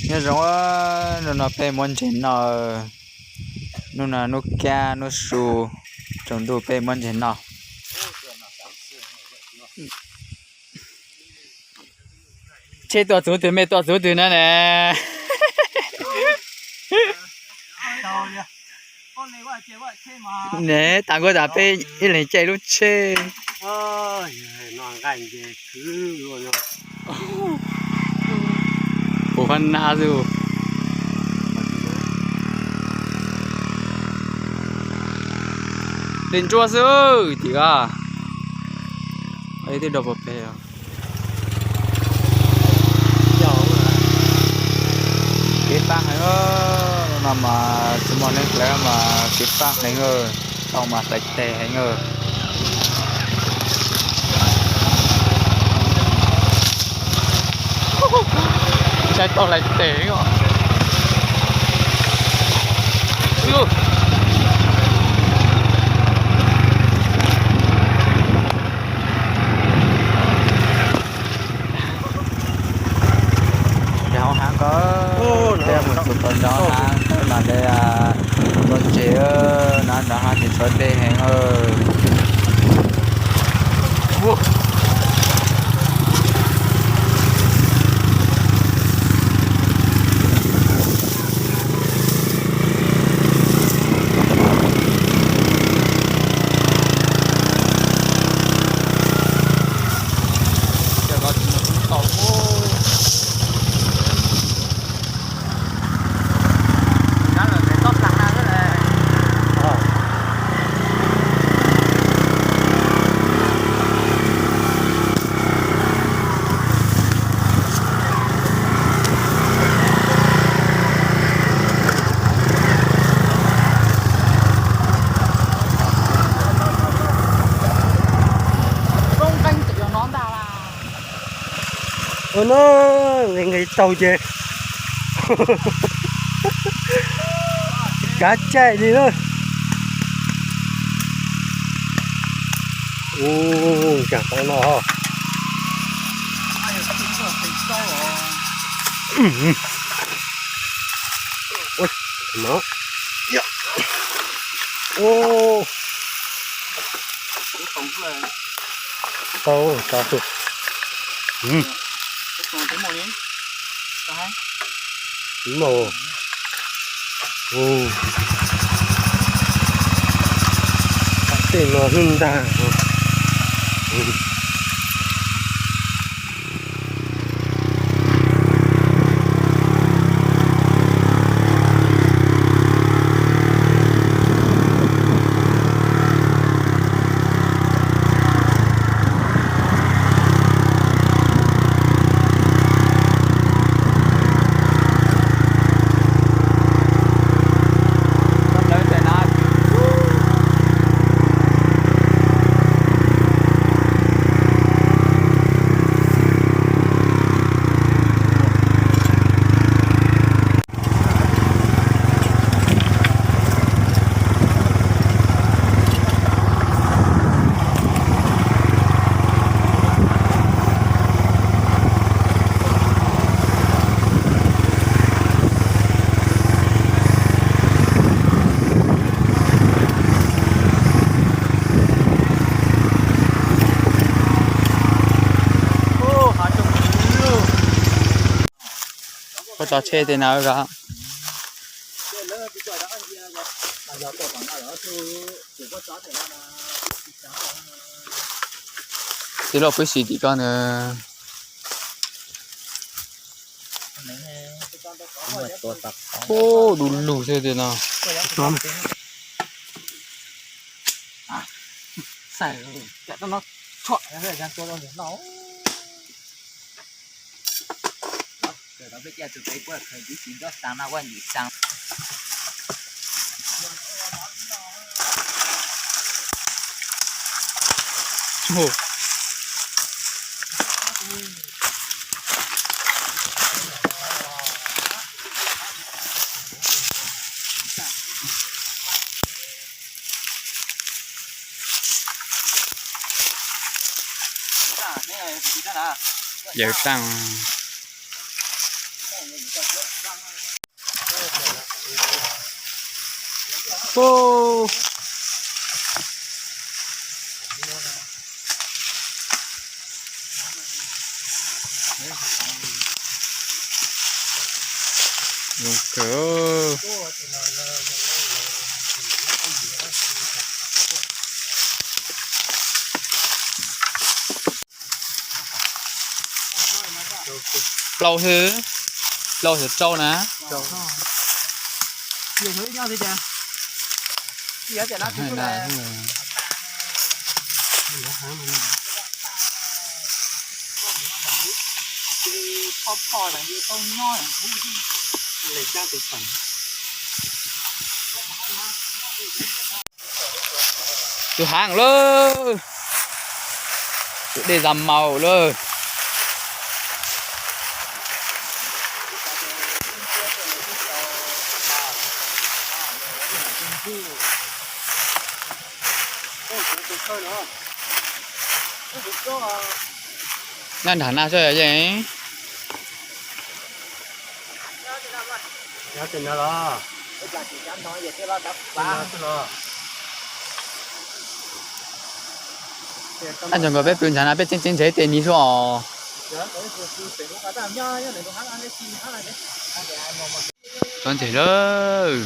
Nyob zoo, hnub no peb muab ntses noj, hnub no hnub kab hnub su, tsaus ntuj peb muab ntses noj. Tsheb tuaj txug twg me tuaj txug twg na ne. Ne tas nkuaj tas peb ib leeg caij lub tsheb. Puv qab nab xwb. Dej ntsuab xwb tim ko. Twb dog pog peg. Kev fab heev, no mas tsis muaj neeg dlawb mas kev fab heev, tau mas hlais tes heev. Saib tau hlais tes os. Ces hauv hav ko, peb mus txog tom nrov hav mas de, tua ntses, nrov nrov hav ces tshuav dej heev. Ua no, nqis nqis taug ces kav caij li na. Ua, nkag tau no. Ua, no. Ua. Tau, tau. Mus. Tej no hnub ntag. Puab tso tsheb tej no os. Tij laug, puab xis tim koj na. Ub, du lug xwb tiag no. Yawm taaj. Zoo kawg. Plaub xwb, plaub xwb rau na. Tus heev lawm, tus dej zas maus lawm. Nyob nram na xwb yeej. Ab, nco nkaus peb pw ntshav na peb tseem ceeb ntshav ib teg ni xwb os. Txog ntseg lawm.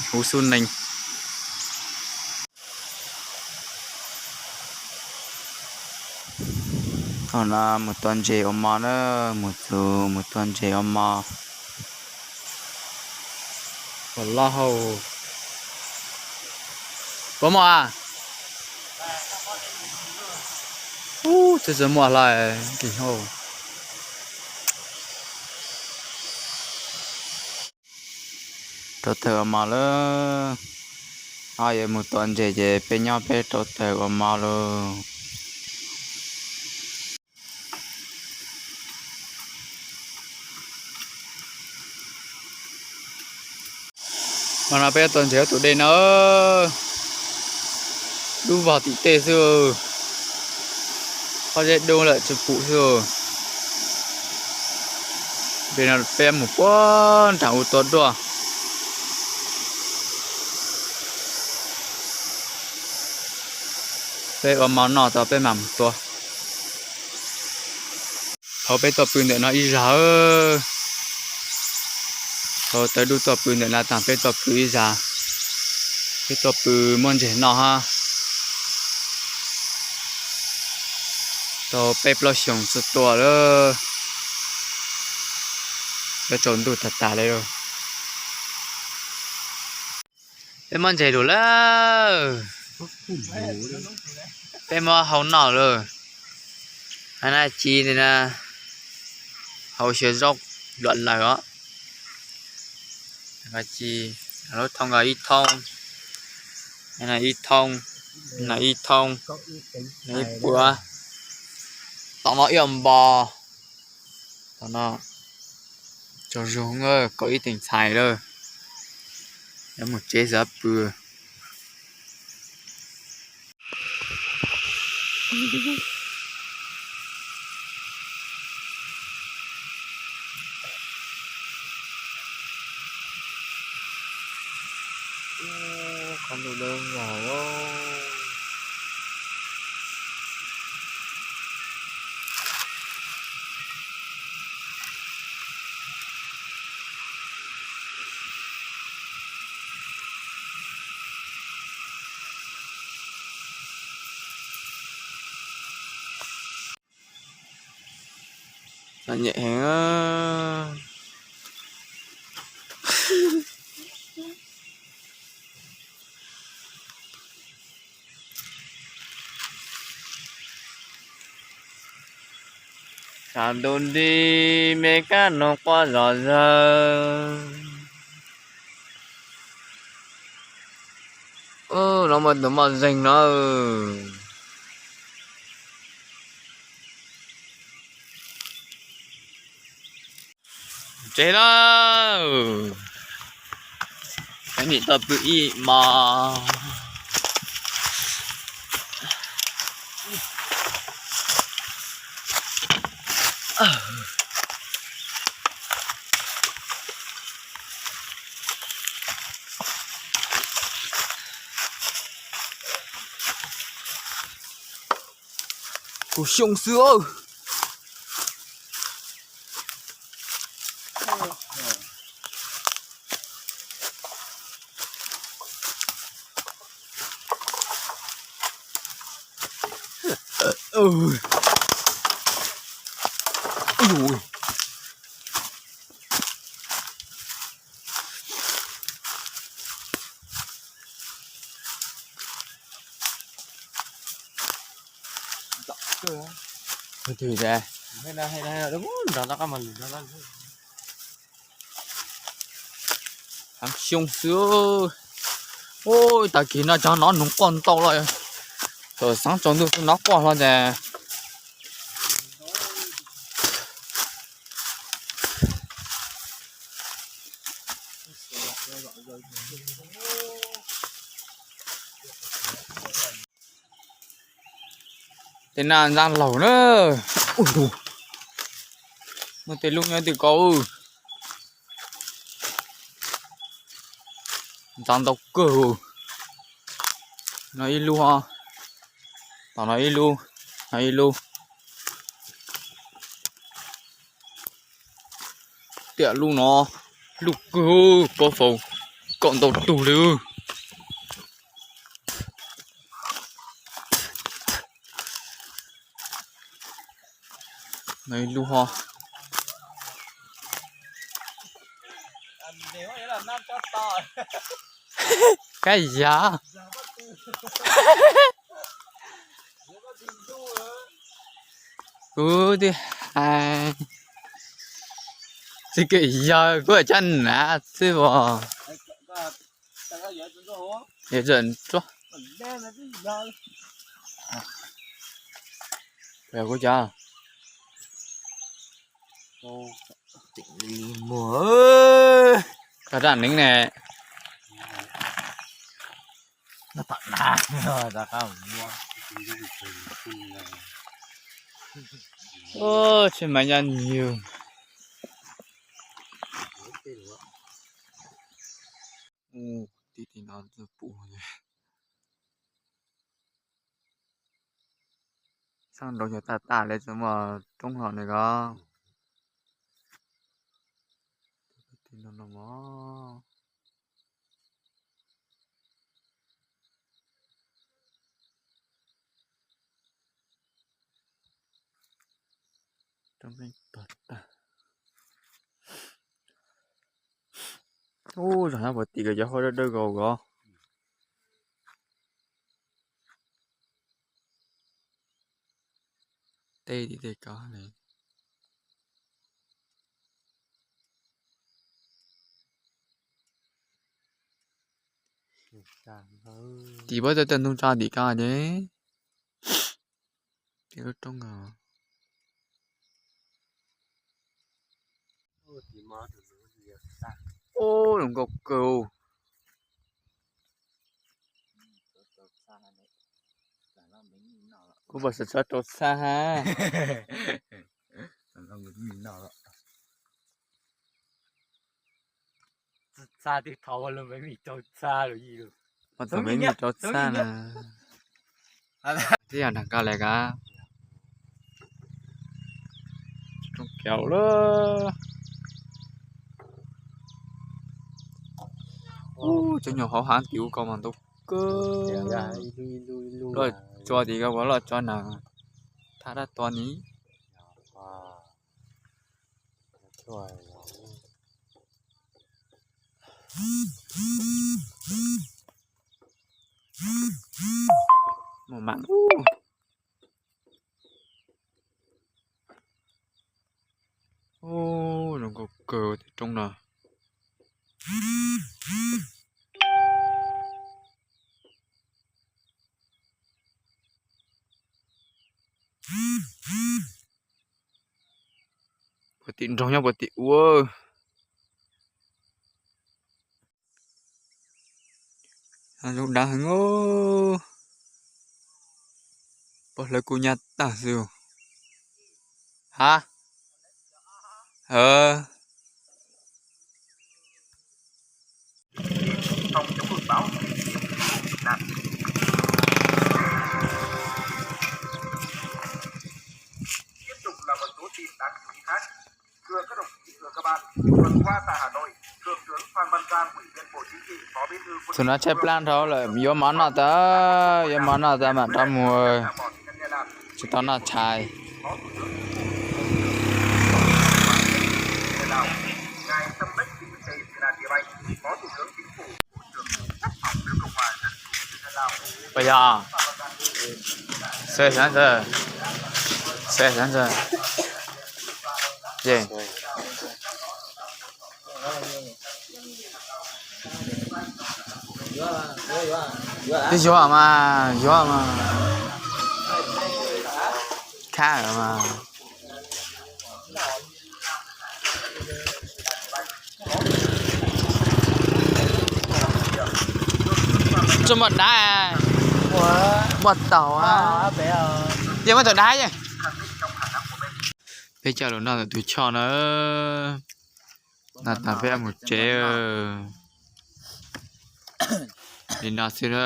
Huv xub nees. Thaum no mus tua ntses ua mov na, mus txug mus tua ntses ua mov. Ua loj hauj, puas muaj a? Ub, txawj txawj muaj hlais kis hauj. Rauv taws ua mov lawm. Ho yuav mus tua ntses ces peb nyob peb rauv taws ua mov lauj. Hmo no peb tua ntses tus dej no, dub vog tim tej xwb, pob zeb dub lawm tsis pum xwb. Peb mus puag nram u tua duaj. Peb ua mov noj tso peb mam mus tua. Thaum peb tuaj pw ntawm no ib zag, thaum tawv dub tuaj pw ntawm no tas peb tuaj pw ib zag, peb tuaj pw muab ntses noj hab. Tau peb plaub xyoos txog tua lawm, peb tsaus ntuj tag tas li. Peb muab ntses lug lawm, peb muab hau noj lawm. Hab na ci na, hau xyaw zaub luam lawm os. Ci, lub thoob ko ib thoob, ib thoob, ib thoob, ib puas, tom no ib npo. Tom no tsaug zug, kaum ib teev txhais lawm, yuav mus tsev xav pw. Qhov ntawd lawv vau. Txom nyem heev. Sab ntuj nti me kab noog quaj zom zaws. Ub, no muaj tus moj zeeg no. Tsev lawm. Nim tau pw ib hmos. Kuv xyoo xwb. Heev xyoo xwb. Ub, tag kis no cov nov noog quaj ntau lawm. Thaum xeeb tsaus ntuj xwb nov quaj hlo ntag. Tej no ntxaab laug na. Ub, muaj tej lub nyob twg ko. Ntxaab ntau kawg. No ib lub, tom no ib lub, no ib lub. Tiam lub no lub kawg, pob faus kom ntau tug li. No ib lub ho. Kab yag. Kuv twb hais tsis keem yog kuv coj nav xwb os. Yuav tsuag. Kuv cov, koj raj neeb ne. Tsis mas nyob nyug. Tib tib no pum. Txhaj nrau nyuag tag tag li txawm muaj roob hlo ne ko. Ub, zog nyob puag tim ko cov hauv dawb dawb ko ko. Tej tim tej ko li. Tim puab tau tau ntoo tso tim ko ces. Tim lub roob ko. Ub, zoo nkauj kawg. Kuv puas xav txhob rau txhab ha. Thaum me me rau txhab na. Tib yam nrag koj le ka. Roob kev lawm. Cov nyuag hauv hav tim ub ko mas ntau kawg. Loj tso tim ko, loj tso na. Thaj dab tua ni. Muaj mam. Ub, zoo nkauj kawg tej roob no. Puag tim nroog nyob puag tim ub. Zoo dawb heev. Pov hlawv kuj nyab tag xwb. Ha. Tus no tshaib plab dhau lawm, yuav mov noj tas, yuav mov noj tas mam rov mus, tsis tau noj tshais. Puas yog? Xav xav, xav xav. Twb yuav mas, yuav mas. Khab mas. Tsuas muaj dab, muaj taum, yeej muaj taum dab yeej. Peb coj los noj ntawm tus choj na. Noj tas peb mus tsev. Li no xwb na,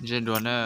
ntsib dua na.